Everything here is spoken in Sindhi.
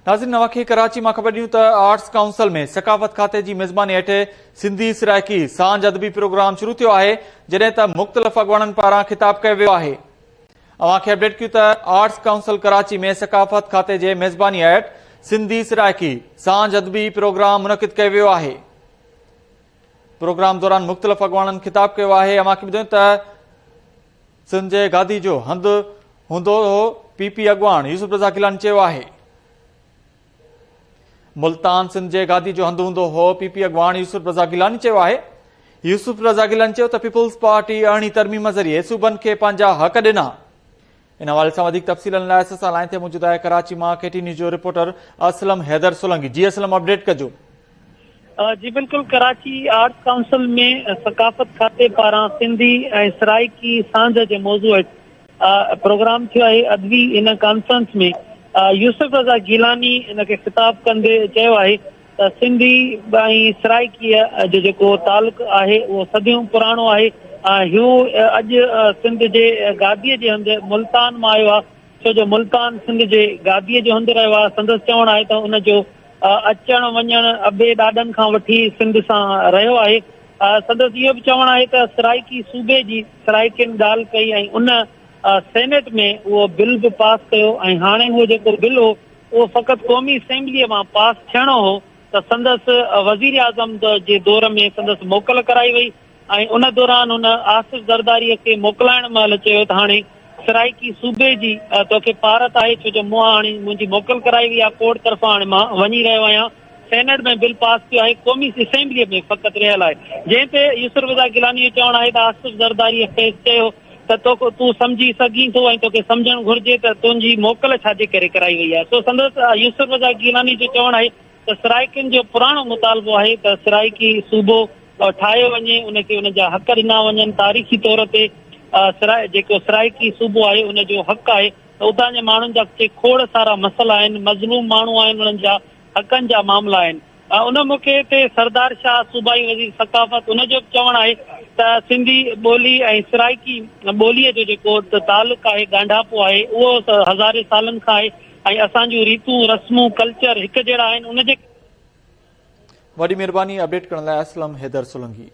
ناظرين اوهان کي ڪراچي مان خبر ڏيون ته آرٽس ڪائونسل ۾ ثقافت کاتي جي ميزباني هيٺ سنڌي سرائيڪي سانجھ ادبي پروگرام شروع ٿيو آهي جڏهن ته مختلف اڳواڻن پاران خطاب ڪيو ويو آهي اوهان کي اپڊيٽ ڪيون ته آرٽس ڪائونسل ڪراچي ۾ ثقافت کاتي جي ميزباني هيٺ سنڌي سرائيڪي سانجھ ادبي پروگرام منعقد ڪيو ويو آهي پروگرام دوران مختلف اڳواڻن خطاب ڪيو آهي اوهان کي ٻڌايون ته سنڌ جي گادي جو هنڌ هوندو هو، پي پي اڳواڻ يوسف رضا گيلاني چيو آهي. ملتان سنڌ جي گادي جو هنڌ هوندو هو، پي پي اڳواڻ يوسف رضا گيلاني چيو آهي. يوسف رضا گيلاني چيو ته پيپلز پارٽي ارڙهين ترميم ذريعي صوبن کي پنهنجا حق ڏنا. ان حوالي سان وڌيڪ تفصيلن لاء اسان سان لائين تي موجود آهي ڪراچي مان ڪي ٽي نيوز جو رپورٽر اسلم حيدر سولنگي. جي اسلم اپڊيٽ ڪجو. جي بلڪل ڪراچي آرٽس ڪائونسل ۾ ثقافت کاتي پاران سنڌي ۽ سرائيڪي سانجهه جي موضوع هيٺ پروگرام ٿيو آهي ادبي ان ڪانفرنس ۾ يوسف رضا گيلاني ان کي خطاب ڪندي چيو آهي ته سنڌي ۽ سرائيڪيء جو جيڪو تعلق آهي اهو صديون پراڻو آهي ۽ هو اڄ سنڌ جي گاديء جي هنڌ ملتان مان آيو آهي ڇو جو ملتان سنڌ جي گاديء جو هنڌ رهيو آهي سندس چوڻ آهي ته ان جو اچڻ وڃڻ ابي ڏاڏن کان وٺي سنڌ سان رهيو آهي. سندس اهو به چوڻ آهي ته سرائيڪي صوبي جي سرائيڪين ڳالهه ڪئي ۽ ان سينيٽ ۾ اهو بل به پاس ڪيو ۽ هاڻي اهو جيڪو بل هو اهو فقط قومي اسيمبليء مان پاس ٿيڻو هو ته سندس وزيراعظم جي دور ۾ سندس موڪل ڪرائي وئي. ۽ ان دوران هن آصف زرداريء کي موڪلائڻ مهل چيو ته هاڻي سرائيڪي صوبي جي توکي پارت آهي ڇو جو مون هاڻي منهنجي موڪل ڪرائي وئي آهي ڪورٽ طرفان هاڻي مان وڃي رهيو آهيان سينيٽ ۾ بل پاس ٿيو آهي قومي اسيمبليء ۾ فقط رهيل آهي جنهن تي يوسف رضا گيلاني جو چوڻ آهي ته آصف زرداريء کيس چيو ته تو تون سمجهي سگهين ٿو ۽ توکي سمجهڻ گهرجي ته تنهنجي موڪل ڇا جي ڪري ڪرائي وئي آهي سو سندس يوسف رضا گيلاني جو چوڻ آهي ته سرائيڪين جو پراڻو مطالبو آهي ته سرائيڪي صوبو ٺاهيو وڃي، ان کي ان جا حق ڏنا وڃن، تاريخي طور تي جيڪو سرائيڪي صوبو آهي ان جو حق آهي ته اتان جي ماڻهن جا ڪي کوڙ سارا مسئلا آهن، مظلوم ماڻهو آهن انهن جا حقن جا معاملا آهن. ان موقعي تي سردار شاهه صوبائي وزير ثقافت ان جو به چوڻ آهي ته سنڌي ٻولي ۽ سرائيڪي ٻوليء جو جيڪو تعلق آهي ڳانڍاپو آهي اهو هزارين سالن کان آهي ۽ اسان جون ريتون رسمون ڪلچر هڪ جهڙا آهن ان جي وڏي مھرباني اپڊيٽ ڪرڻ لاء اسلم حيدر سولنگي.